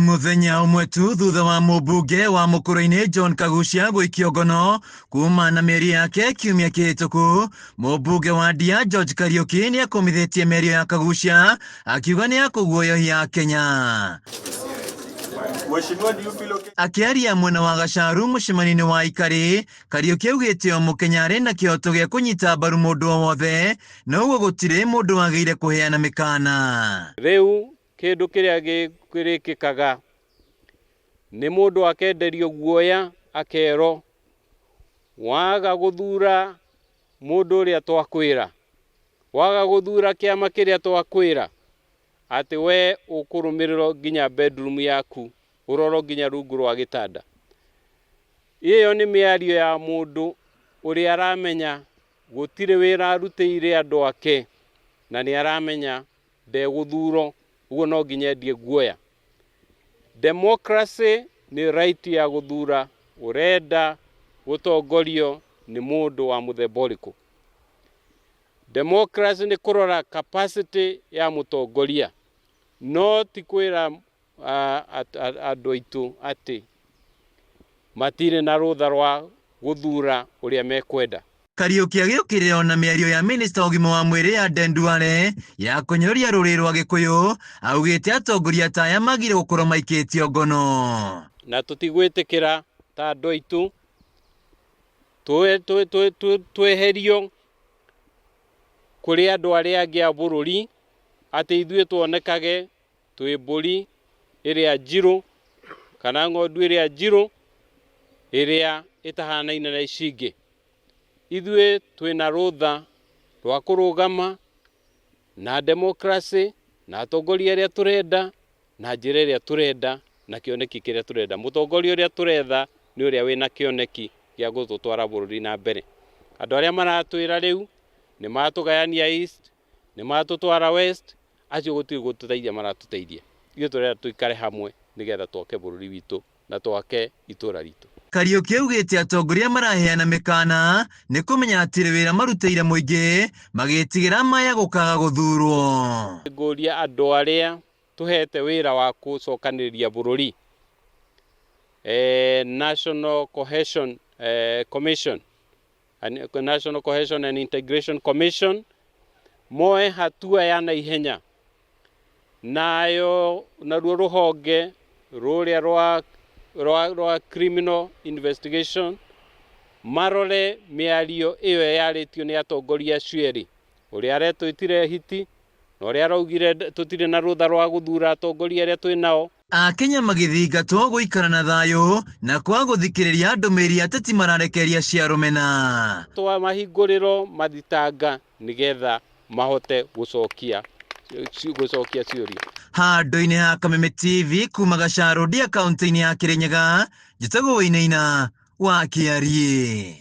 Mũthenya ũmwe tu thutha wa mũmbunge wa Mũkũrũ-inĩ John Kagucia gũikio ngono kuma na mĩario yake kiumia kĩhĩtũku, mũmbunge wa Ndia George Kariuki nĩ akũmithĩtie mĩario ya Kagucia akiuga nĩ ya kũguoyohia Kenya. Mheshimiwa, do you feel okay? Akĩaria mwena wa Gacaru mũcemanio-inĩ wa Ikarĩ, Kariuki augĩte o Mũkenya arĩ na kĩhoto gĩa kũnyita mbaru mũndũ o wothe, na ũguo gũtirĩ mũndũ wagĩrĩire kũheana mĩkana. Rĩu kĩndũ kĩrĩa kĩrĩkĩkaga nĩ mũndũ akenderio guoya akerwo waga gũthura mũndũ ũrĩa twakwĩra, waga gũthura kĩama kĩrĩa twakwĩra, atĩ we ũkũrũmĩrĩrwo nginya bedroom yaku, ũrorwo nginya rungu rwa gĩtanda. Ĩyo nĩ mĩario ya mũndũ ũrĩa aramenya gũtirĩ wĩra arutĩire andũ ake na nĩ aramenya ndegũthurwo, ũguo no nginya endie guoya. Democracy nĩ right ya gũthura ũrenda gũtongorio nĩ mũndũ wa mũthemba ũrĩkũ. Democracy nĩ kũrora capacity ya mũtongoria, no ti kwĩra andũ aitũ atĩ matirĩ na rũtha rwa gũthura ũrĩa mekwenda. Kariuki agĩũkĩrĩra ona mĩario ya minista wa ũgima wa mwĩrĩ ya Aden Duale ya kũnyũrũria rũrĩrĩ rwa Gĩkũyũ, augĩte atongoria ta aya magire gũkorwo maikĩtio ngono. Na tũtigwĩtĩkĩra ta andũ aitũ tweherio kũrĩ andũ arĩa angĩ a bũrũri atĩ ithuĩ tuonekage twĩ mbũri ĩrĩa njirũ kana ng'ondu ĩrĩa njirũ ĩrĩa ĩtahanaine na ici ingĩ. Ithuĩ twĩna rũtha rwa kũrũgama na democracy na atongoria arĩa tũrenda na njĩra ĩrĩa tũrenda na kĩoneki kĩrĩa tũrenda. Mũtongoria ũrĩa tũretha nĩ ũrĩa wĩna kĩoneki gĩa gũtũtwara bũrũri na mbere. Andũ arĩa maratwĩra rĩu nĩ matũgayania East, nĩ matũtwara West, acio gũtirĩ gũtũteithia maratũteithia. Ithuĩ tũrenda tũikare hamwe nĩgetha twake bũrũri witũ na twake itũra ritũ. Kariuki augĩte atongoria maraheana mĩkana nĩ kũmenya hatirĩ wĩra marutĩire mũingĩ magĩtigĩra maya gũkaga gũthurwo. Ngũria andũ arĩa tũhete wĩra wa gũcokanĩrĩria bũrũri, National Cohesion Commission, National Cohesion and Integration Commission, moe hatua ya naihenya nayo naruo rũhonge rũrĩa rwa criminal investigation marore mĩario ĩyo yarĩtio nĩ atongoria acio erĩ, ũrĩa aretwĩtire hiti na ũrĩa araugire tũtirĩ na rũtha rwa gũthura atongoria arĩa twĩ nao. Akenya magĩthingatwo gũikara na thayũ na kwaga gũthikĩrĩria ndũmĩrĩri ateti mararekereria cia rũmena. Twamahingũrĩrwo mathitanga nĩgetha mahote gũcokia ciũria. Handũ-inĩ ha Kameme TV kuma Gacaru Ndia kaunti-inĩ ya Kirinyaga, njĩtagwo Wainaina wa Kĩariĩ.